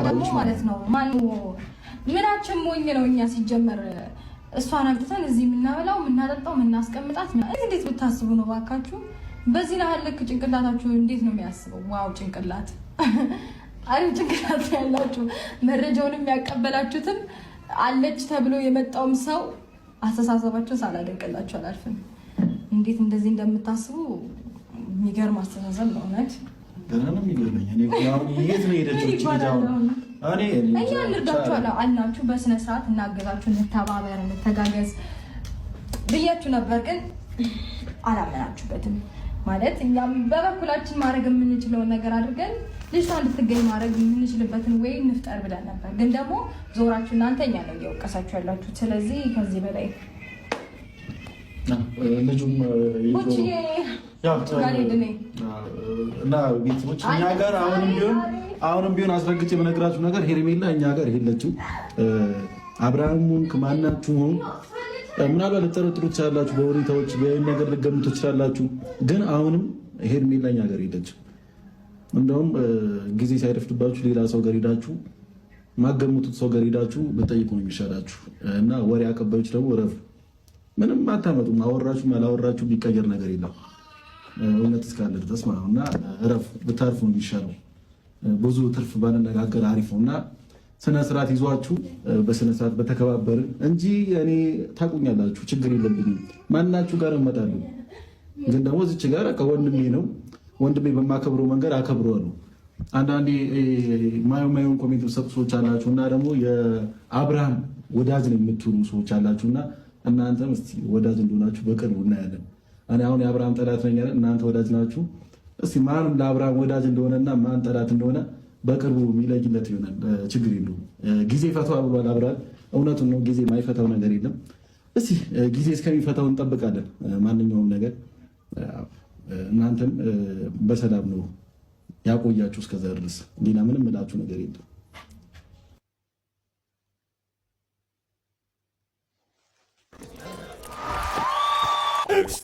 ደግሞ ማለት ነው ማን ምናችን ሞኝ ነው? እኛ ሲጀመር እሷን አምጥተን እዚህ የምናበላው፣ የምናጠጣው፣ የምናስቀምጣት እንዴት ብታስቡ ነው ባካችሁ? በዚህ ያህል ልክ ጭንቅላታችሁ እንዴት ነው የሚያስበው? Wow፣ ጭንቅላት፣ አሪፍ ጭንቅላት ያላችሁ፣ መረጃውንም ያቀበላችሁትም አለች ተብሎ የመጣውም ሰው አስተሳሰባቸው ሳላደንቅላችሁ አላልፍም። እንዴት እንደዚህ እንደምታስቡ የሚገርም አስተሳሰብ ነው እውነት። ገና ነው የሚገርመኝ። እኔ አሁን የት ነው የሄደችው? እቺ ልጅ አሁን እኔ እኛ እንርዳችሁ አልናችሁ፣ በስነ ስርዓት እናገዛችሁ፣ እንተባበር፣ እንተጋገዝ ብያችሁ ነበር፣ ግን አላመናችሁበትም። ማለት እኛም በበኩላችን ማድረግ የምንችለውን ነገር አድርገን ልጅቷ እንድትገኝ ማድረግ የምንችልበትን ወይ እንፍጠር ብለን ነበር። ግን ደግሞ ዞራችሁ እናንተ እኛ ነው እየወቀሳችሁ ያላችሁት። ስለዚህ ከዚህ በላይ ልጁም እና ቤተሰቦች እኛ ጋር አሁንም ቢሆን አስረግጬ የምነግራችሁ ነገር ሄርሜላ እኛ ጋር የለችም። አብርሃም ሆንክ ማናችሁ ሆን ምናልባት ልጠረጥሩ ትችላላችሁ፣ በሁኔታዎች በይህን ነገር ልገምቱ ትችላላችሁ። ግን አሁንም ሄርሜላ እኛ ጋር የለችም። እንደውም ጊዜ ሳይረፍድባችሁ ሌላ ሰው ጋር ሄዳችሁ፣ ማገምቱት ሰው ጋር ሄዳችሁ ብትጠይቁ ነው የሚሻላችሁ። እና ወሬ አቀባዮች ደግሞ ረፉ። ምንም አታመጡም። አወራችሁም አላወራችሁ ቢቀየር ነገር የለም እውነት እስካለ ድረስ ማለት ነው። እና እረፍ፣ ብታርፉ ነው የሚሻለው። ብዙ ትርፍ ባንነጋገር አሪፍ ነው እና ስነ ስርዓት ይዟችሁ በስነ ስርዓት በተከባበርን እንጂ እኔ ታቁኛላችሁ፣ ችግር የለብኝም። ማናችሁ ጋር እመጣለሁ። ግን ደግሞ እዚች ጋር ወንድሜ ነው፣ ወንድሜ በማከብረው መንገድ አከብረዋለሁ። አንዳንዴ ማየው ማየውን comment ሰጡ ሰዎች አላችሁ እና ደግሞ የአብርሃም ወዳጅ ነው የምትሉ ሰዎች አላችሁ እና እናንተም እስቲ ወዳጅ እንደሆናችሁ በቅርቡ እናያለን። እኔ አሁን የአብርሃም ጠላት ነኝ፣ እናንተ ወዳጅ ናችሁ። እስቲ ማንም ለአብርሃም ወዳጅ እንደሆነና ማን ጠላት እንደሆነ በቅርቡ የሚለይለት ይሆናል። ችግር የለውም። ጊዜ ፈተዋል ብሏል አብርሃም። እውነቱን ነው። ጊዜ የማይፈታው ነገር የለም። እስቲ ጊዜ እስከሚፈታው እንጠብቃለን። ማንኛውም ነገር እናንተም በሰላም ነው ያቆያችሁ እስከዛ ድረስ። ሌላ ምንም እላችሁ ነገር የለም።